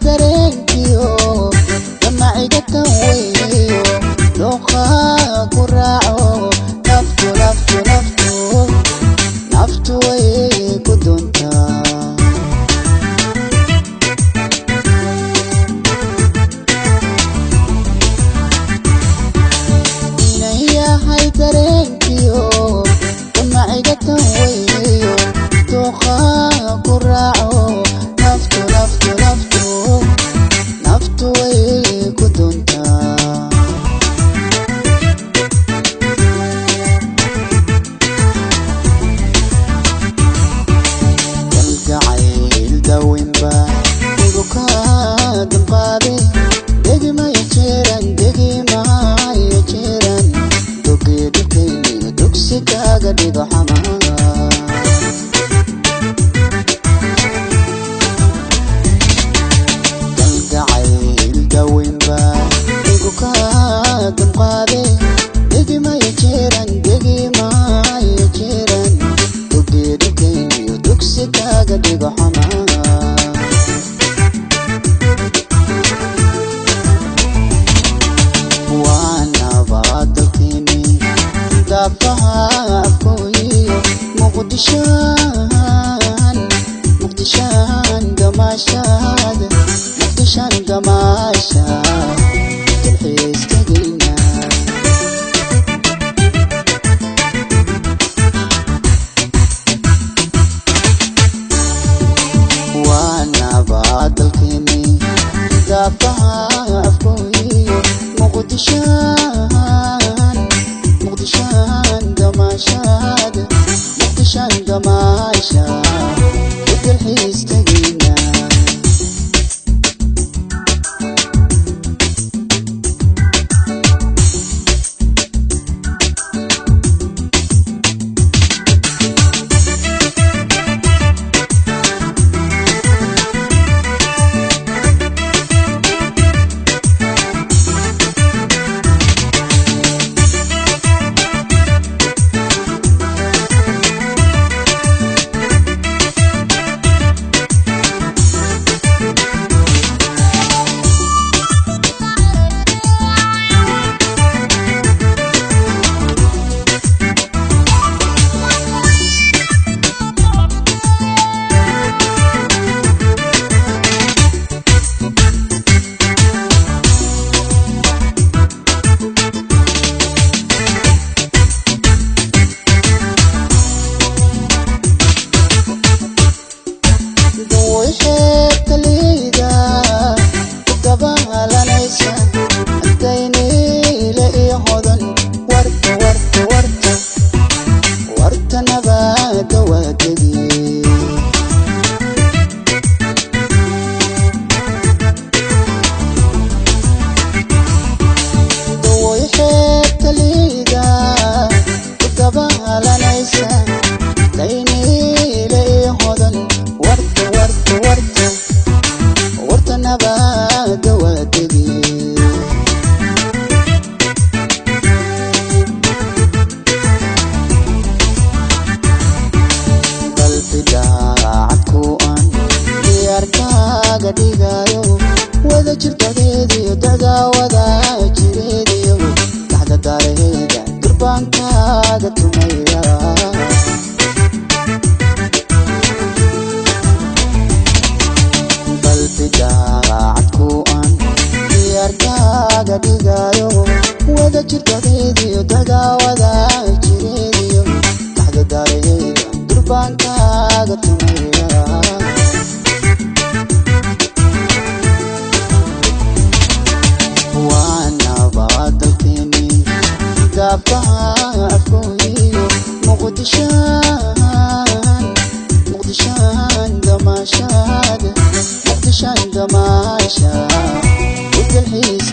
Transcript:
Dareenkiyo damaciga tan weyniyo dooqaa ku raaco naftu naftu naftu naftu way ku doontaa. Inay yahay dareenkiyo damaciga tan weyniyo dooqaa ku raaco naftu naftu naftu naftu way ku doontaa. Kalgacayl daweynba igu kaa damqaaday degmaya jiran degmaya jiran dogii dhulkayniyo dugsi kaaga dhigo xamaa. Kalgacayl daweynba igu kaa damqaaday degmaya jiran degmaya jiran dogii dhulkayniyo dugsi kaaga dhigo xamaa. Waa nabad dalkeeni daafaha afkooyiyo Muqdishaan Muqdishaan damaashaad Muqdishaan damaashaad dalxiis tegayna. Waa nabad dalkeeni daafaha afkooyiyo Muqdishaan Muqdishaan damaashaad Muqdishaan damaashaad dalxiis tegayna. Way xeebta liida ku dabaalanaysa dayniile iyo hodan warta warta warta warta nabada waa degi. Way xeebta liida ku dabaalanaysa dayniile iyo hodan warta warta warta warta nabada waa degi. Qalbi daacad ku aan diyaarkaaga dhigayo wada jirtadeediyo dadaawada jireediyo dhaxda daareeda durbaankaaga tumaya. Qalbi daacad ku aan diyaarkaaga dhigayo wada jirtadeediyo dadaawada jireediyo dhaxda daareeda durbaankaaga tumaya. Waa nabad dalkeeni daafaha afkooyiyo Muqdishaan Muqdishaan damaashaad Muqdishaan damaashaad u dalxiis.